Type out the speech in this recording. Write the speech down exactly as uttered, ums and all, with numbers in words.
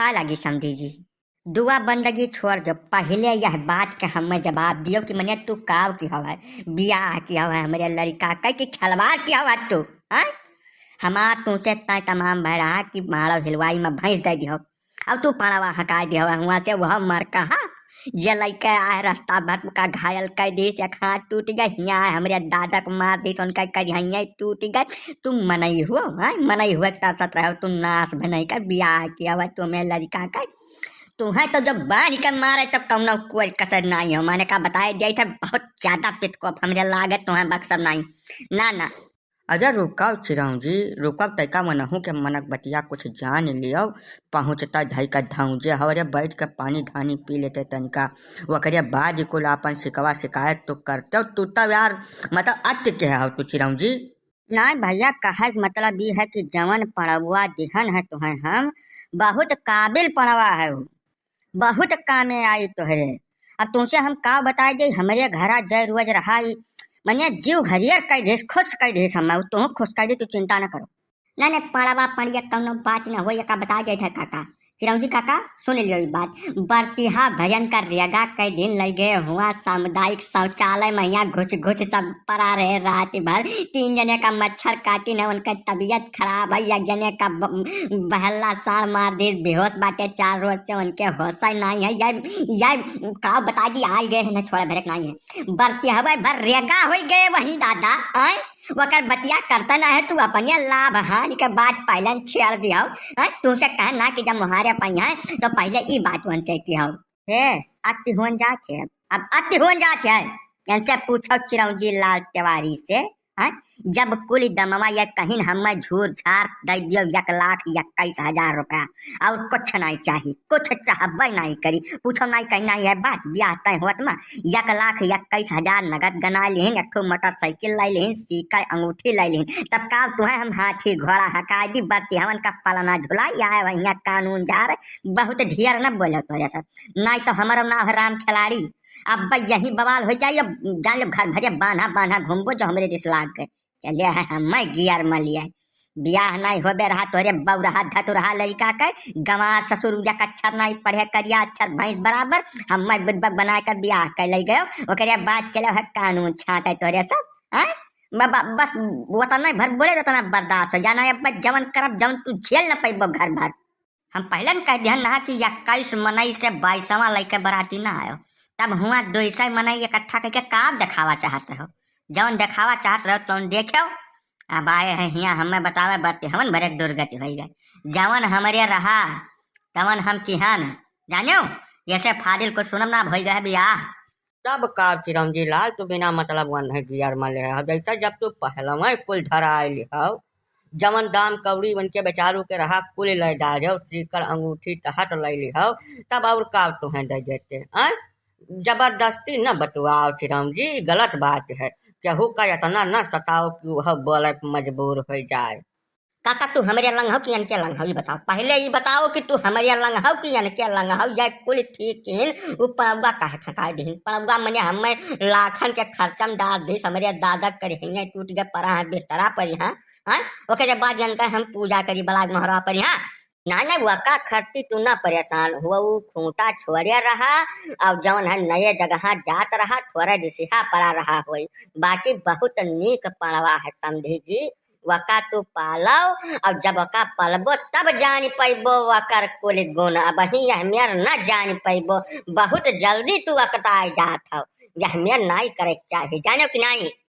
का लागी समधी जी? दुआ बंदगी छोड़ दो, पहिले यह बात के हमें जवाब दियो कि मने तू काव की हवा, बियाह की हवा हमरे लड़िका के कि खिलवाड़ की हवा तू, हैं? हमार तुमसे तय तमाम भय रहा कि मारो हिलवाई में भैंस दे दियो, अब तू पड़वा हटा दियो हुआ से, वह मर कहा, जे लइके आए रास्ता भर का घायल कर दी, से हाथ टूट गए, हियाँ आए हमरे दादा को मार दी, उनका करिहैया टूट गए। तू मनई हुआ, हैं? मनई हुआ तरसत रहो, तू नाश भी नहीं कर, बियाह किया हुआ तुम्हें लड़िका का, तुम्हें तो जब बांध के मारे तो कौनो कोई कसर नहीं हो। मैंने का बताए दिया था, बहुत ज्यादा पितकोप हमरे लागे, तुम्हें बक्सर नहीं। ना, ना। अरे रुकव चिरौंजी, रुकव, तैका मनहू के मनक बतिया कुछ जान लियो। पहुँचता धई का धौंजे हवरे, बैठ के पानी धानी पी लेते तनिका। ओकरे बाद कुल आपन शिकवा शिकायत तू करते हो। तू तो यार, मतलब, अति के हो तू चिरौंजी। नाय भैया, कहे के मतलब ई है कि जवन पड़वा दिहन है तुहें हम, बहुत काबिल पड़वा है उ, बहुत कामे आई तोहरे। अब तुमसे हम का बताई दे, हमरे घरा जय रोज रहा ई, मने जीव हरियर कई देस, खुश कई देस, हम तू खुश कई दे, तू चिंता न करो। ना, ना, पड़वा पड़िया कौनो बात न हो, ये का बता जाए था काका। चिरौंजी काका, सुन लियो ई बात। बरतिहा भजन का रेगा कई दिन लग गए हुआ, सामुदायिक शौचालय में यहाँ घुस घुस सब पड़ा रहे रात भर। तीन जने का मच्छर काटी न, उनका तबीयत खराब है। एक जने का ब-, बहला साड़ मार दी, बेहोश बाटे चार रोज से, उनके होश ही नहीं है। ये, ये का बता दी, आ गए हैं ना, छोड़ा भरक नहीं है। बरतिहवे भर रेगा हो गए वही दादा, आय? ओकर बतिया करता ना है, तू अपने लाभ हानि के बात पहले छेड़ दियो। हैं? तुमसे कहे ना कि जब मुहारे पाई है तो पहले ई बात उनसे की हो। हे, अति होन जात है, अब अति होन जात है। इनसे पूछो चिरौंजी लाल तिवारी से, हैं? जब कुल दमवा ये कहिन हमें झूर झार दे दियो एक लाख इक्कीस हजार रुपया, और कुछ नहीं चाही, कुछ चाहबे नहीं करी। पूछो नहीं, कहीं नहीं है बात, ब्याह तय होत मा एक लाख इक्कीस हजार नगद गना लिहिन, एक ठो मोटरसाइकिल लै लिहिन, सीकर अंगूठी लै लिहिन। तब का तुहें हम हाथी घोड़ा हकाई दी, बरतिहवन का पलना झुलाई, आए वहिया कानून जार, बहुत ढेर न बोलो तोरे सब, नहीं तो हमारो नाम है राम खिलाड़ी। अब यही बवाल हो जाई, अब जान लो घर भरे बान्हा बान्हा घूमबो जो हमरे रिस लाग गए। चले है हमें गियर में लिया। बियाह नहीं होबे रहा तोरे बौरहा धतुरहा लड़िका के, गंवार ससुर एक अक्षर नहीं पढ़े, करिया अक्षर भैंस बराबर, हमें बुड़बक बना कर बियाह कर ले गयो। ओकरे बाद चलो है कानून छाटे तोरे सब, हैं? ब-, ब-, बस उतना भर बोले, उतना बर्दाश्त हो जाना है। अब जवन करब, जवन तू झेल न पैबो घर भर। हम पहले न कह दिहन ना कि इक्कीस मनई से बाईसवाँ लइके बराती ना आयो। तब हुआ दो सौ मनई इकट्ठा करके का देखावा चाहत रहो? जवन देखावा चाहत रहो, तवन देखेव। अब आए हैं हियाँ, हमें बतावे बरतिहवन भरे दुर्गति होई गए। जवन हमरे रहा, तवन हम किहन, जानेव, जैसे फाजिल कुछ सुनब ना, भई गए बियाह। तब का चिरौंजी लाल, तू बिना मतलब वन्हे गियर में ले हो, जैसे जब तू पहलवे कुल धराए लिहो, जवन दाम कौड़ी उनके बेचारू के रहा, कुल ले डारे, सीकर अंगूठी तहत ले लिहो, तब और का तुहें दे देते, आय? जबरदस्ती न बतुआओ चिरौंजी, गलत बात है। केहू का इतना न सताओ कि वह बोले पे मजबूर हो जाए। काका, तू हमरे लंग हो कि इनके लंग हो, ई बताओ। पहले ई बताओ कि तू हमरे लंग हो कि इनके लंग हो, या कुल ठीक किन, उ पड़वा काहे खटाए दिहिन? पड़वा मने हमें लाखन के खर्चम डाल दिस, हमरे दादा करिहैया टूट गए, परा है बिस्तरा पर यहाँ, हाँ? ओकरे बाद इनका हम पूजा करी बलाग महरा पर यहाँ। ना, ना, वका खर्ची तू ना परेशान हुआ, उ खूंटा छोड़े रहा, और जौन है नए जगह जात रहा, थोड़ा रिसिहा पड़ा रहा होई, बाकी बहुत नीक पड़वा है समधी जी। वका तू पालो, और जब वका पलबो तब जान पैबो वकर कुल गुण। अबही यह मेर न जान पैबो, बहुत जल्दी तू अकताए जात हो। यह मेर नाई करे के चाही, जानो कि नाई?